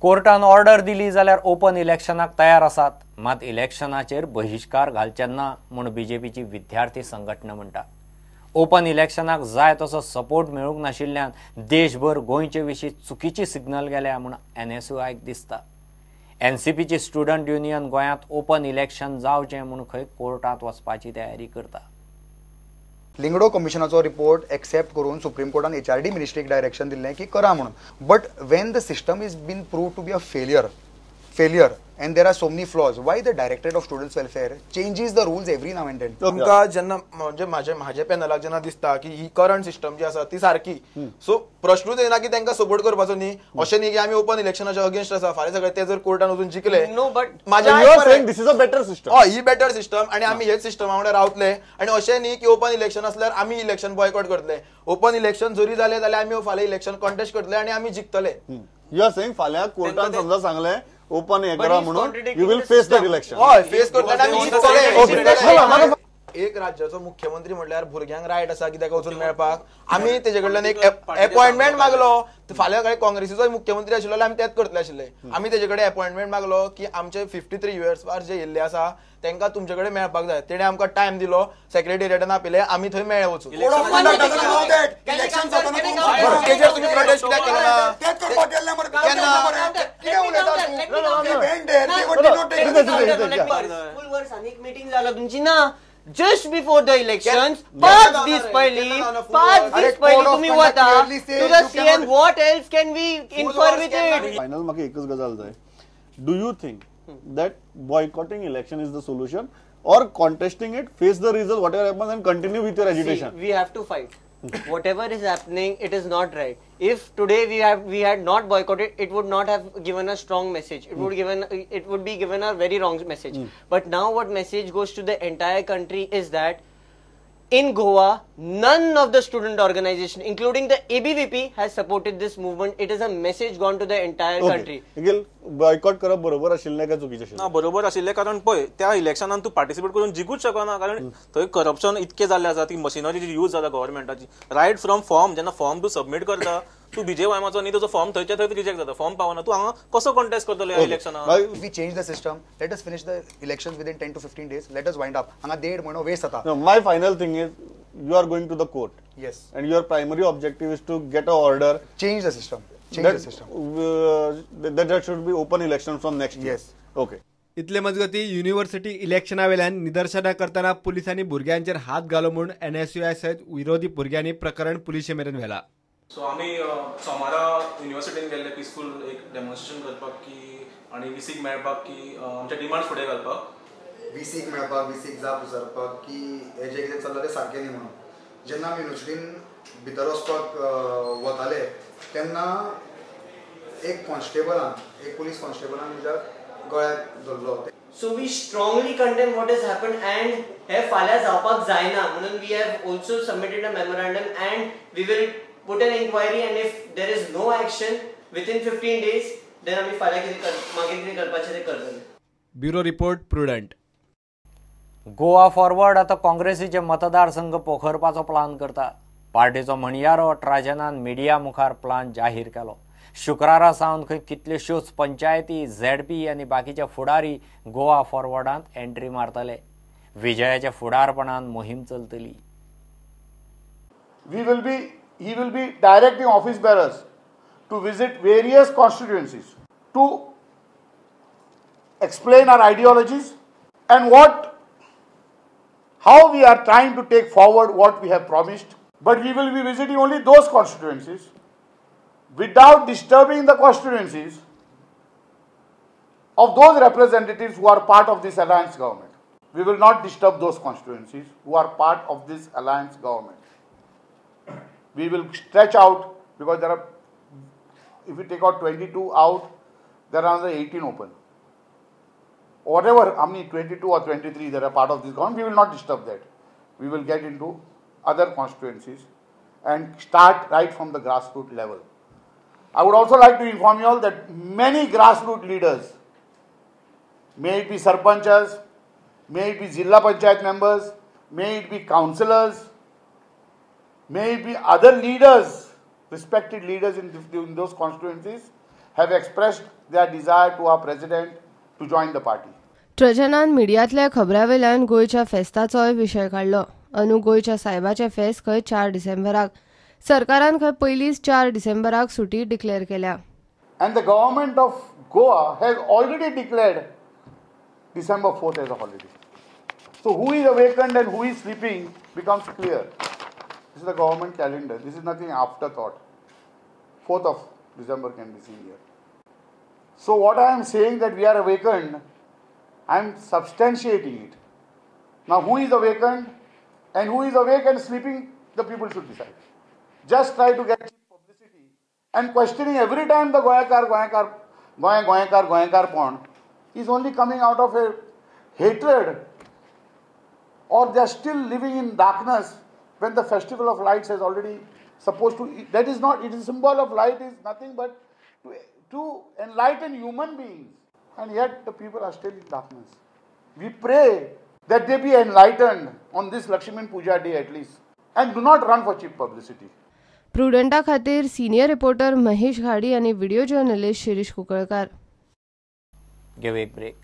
कोर्टान order दिली जाल्यार open इलेक्शनाक तयार आसात, मात इलेक्शनाचेर बहिश्कार घालचे ना म्हूण बीजेपीची विद्यार्थी संघटना म्हणटा। ओपन इलेक्शनाक जाय तसो सपोर्ट मेळूंक नाशिल्ल्यान देशभर गोंयचे विशीं चुकीची सिग्नल गेल्या म्हूण एनएसयूआयक दिसता। एनसीपीची स्टुडंट युनियन गोंयांत ओपन इलेक्शन जावचें म्हूण खंय कोर्टांत वचपाची तयारी करता। लिंगडो कमिशनाचो रिपोर्ट एक्सेप्ट करून सुप्रीम कोर्टान एचआरडी मिनिस्ट्रीक डायरेक्शन दिल्लें की करा म्हणून, but when the system is been prove to be a failure and there are so many flaws, why the directorate of students welfare changes the rules every now and then? तुमकां जेन्ना म्हणजे म्हाजे पॅनलाक जेन्ना दिसता की ही करंट सिस्टम जी आसा ती सारकी, सो प्रश्नूच येना की तांकां सपोर्ट करपाचो न्ही, अशें न्ही की आमी ओपन इलेक्शनाच्या अगेन्स्ट आसा। फाल्यां सगळे ते जर कोर्टान वचून जिखले, नो बट म्हाज्या this is a better system, हय ही बेटर सिस्टम आनी आमी हेच सिस्टमा वांगडा रावतले आनी अशें न्ही की ओपन इलेक्शन आसल्यार आमी इलेक्शन बॉयकॉट करतले। ओपन इलेक्शन जरी जालें जाल्यार आमी फाल्यां इलेक्शन कॉन्टेस्ट करतले आनी आमी जिखतले। You are saying फाल्यां कोर्टान समजा सांगलें ओपन हे करा म्हणून, you will face that election. हय फेस करतले आनी जिखतले। एक राज्याचो मुख्यमंत्री म्हटल्यार भुरग्यांक रायट आसा की ताका वचून मेळपाक, आमी तेजे कडल्यान एक अपॉइंटमेंट मागलो। फाल्यां काय काँग्रेसीचो मुख्यमंत्री आशिल्लो जाल्यार आमी तेच करतले आशिल्ले। आमी तेजे कडेन अपॉइंटमेंट मागलो की आमचे 53 इयर्स जे येल्ले आसा तांकां तुमचे कडेन मेळपाक जाय। तेणे आमकां टायम दिलो, सेक्रेटेरिएटान आपयले, आमी थंय मेळ्ळे वचून। तेजेर तुमी प्रोटेस्ट कित्याक केलो ना? मिटींग जाला तुमची ना just before the elections, 5 दीस पयलीं, 5 दीस पयलीं तुम्ही वता to the CM, what else can we infer with it? Final म्हाका एकच गजाल जाय, do you think that boycotting election is the solution or contesting it, face the result whatever happens and continue with your agitation? We have to fight. Whatever is happening, it is not right. If today we had not boycotted, it would not have given a strong message. It would given, it would be given a very wrong message. But now what message goes to the entire country is that in Goa, none of the student organization, including the ABVP, has supported this movement. It is a message gone to the entire country. Boycott करप बरोबर आशिल्लें काय चुकीचें आशिल्लें? ना बरोबर आशिल्लें, कारण पळय त्या इलेक्शनान तूं पार्टिसिपेट करून जिखूच शकना, कारण थंय करप्शन इतकें जाल्लें आसा, ती मशिनरी जी यूज जाता गव्हर्मेंटाची, रायट फ्रॉम फॉर्म, जेन्ना फॉर्म तूं सबमीट करता तूं बीजेवायमाचो न्ही, तुजो फॉर्म थंयच्या थंय रिजेक्ट जाता, फॉर्म पावना, तूं हांगा कसो कॉन्टेस्ट करतलो ह्या इलेक्शनाक? We change the system, let us finish the elections within 10 to 15 days, let us wind up. हांगा 1.5 म्हयनो वेस्ट जाता. My final thing is, you are going to the court. Yes. And your primary objective is to get a order. Change the system. Change the system. That there should be open election from next year. Yes. Okay. इतले मजगती university इलेक्शना वेल्यान निदर्शनां करतना पुलिसांनी भुरग्यांचेर हात घालो म्हूण NSUI सयत विरोधी भुरग्यांनी प्रकरण पुलिशे मेरेन व्हेला। सो आमी सोमारा युनिव्हर्सिटीन गेल्ले पिसफूल एक डेमॉन्स्ट्रेशन करपाक की आनी विसीक मेळपाक की आमचे डिमांड फुडें घालपाक, विसीक मेळपाक, विसीक जाप विचारपाक की हे जें कितें चल्लां तें सारकें न्ही म्हणून। जेन्ना आमी युनिव्हर्सिटीन भितर वचपाक वताले तेन्ना एक कॉन्स्टेबलान, एक पुलीस कॉन्स्टेबलान म्हज्या गळ्याक धरलो। So we strongly condemn what has happened and हे फाल्यां जावपाक जायना म्हणून we have also submitted a memorandum and we will put an inquiry, and if there is no action within 15 days, then आमी फाल्यां कितें मागीर कितें करपाचें तें करतले। Bureau report, Prudent. Goa Forward आतां काँग्रेसीचे मतदारसंघ पोखरपाचो प्लान करता। पार्टीचो म्हणयारो ट्राजनान मिडिया मुखार प्लान जाहीर केलो। शुक्रारा सावन खंय कितल्योश्योच पंचायती, झेडपी आनी बाकीचे फुडारी गोवा फॉरवर्डांत एंट्री मारतले। विजयाच्या फुडारपणान मोहीम चलतली। He will be directing office bearers to visit various constituencies to explain our ideologies and how we are trying to take forward what we have promised. But we will be visiting only those constituencies without disturbing the constituencies of those representatives who are part of this alliance government. We will not disturb those constituencies who are part of this alliance government. We will stretch out, because there are, if we take out 22 out, there are another 18 open. Whatever, how many, 22 or 23 that are part of this government, we will not disturb that. We will get into other constituencies and start right from the grassroots level. I would also like to inform you all that many grassroots leaders, may it be sarpanchas, may it be Zilla Panchayat members, may it be councillors, may it be other leaders, respected leaders in those constituencies, have expressed their desire to our president to join the party. ट्रजनान मिडियांतल्या खबरावेल्यान गोंयच्या फेस्ताचोय विशय काडलो. अंदू गोंयच्या सायबाचें फेस्त खंय 4 डिसेंबराक. सरकारान खंय पयलींच 4 डिसेंबराक सुटी डिक्लेअर केल्या. And the government of Goa has already declared December 4th as a holiday. So who is awakened and who is sleeping becomes clear. This is the government calendar. This is nothing afterthought. 4th of December can be seen here. So what I am saying that we are awakened, I am substantiating it. Now who is awakened and who is awake and sleeping, the people should decide. Just try to get publicity and questioning every time the Goyakar, Goyakar, Goy, Goyakar, Goyakar pond is only coming out of a hatred, or they are still living in darkness when the festival of lights has already supposed to, that is not, it is a symbol of light is nothing but to enlighten human beings, and yet the people are still in darkness. We pray that they be enlightened on this Lakshmi Puja day at least, and do not run for cheap publicity. प्रुडंटा खातीर senior reporter Mahesh Ghadi आणि video journalist Shirish Kunkalkar. घेऊ एक break.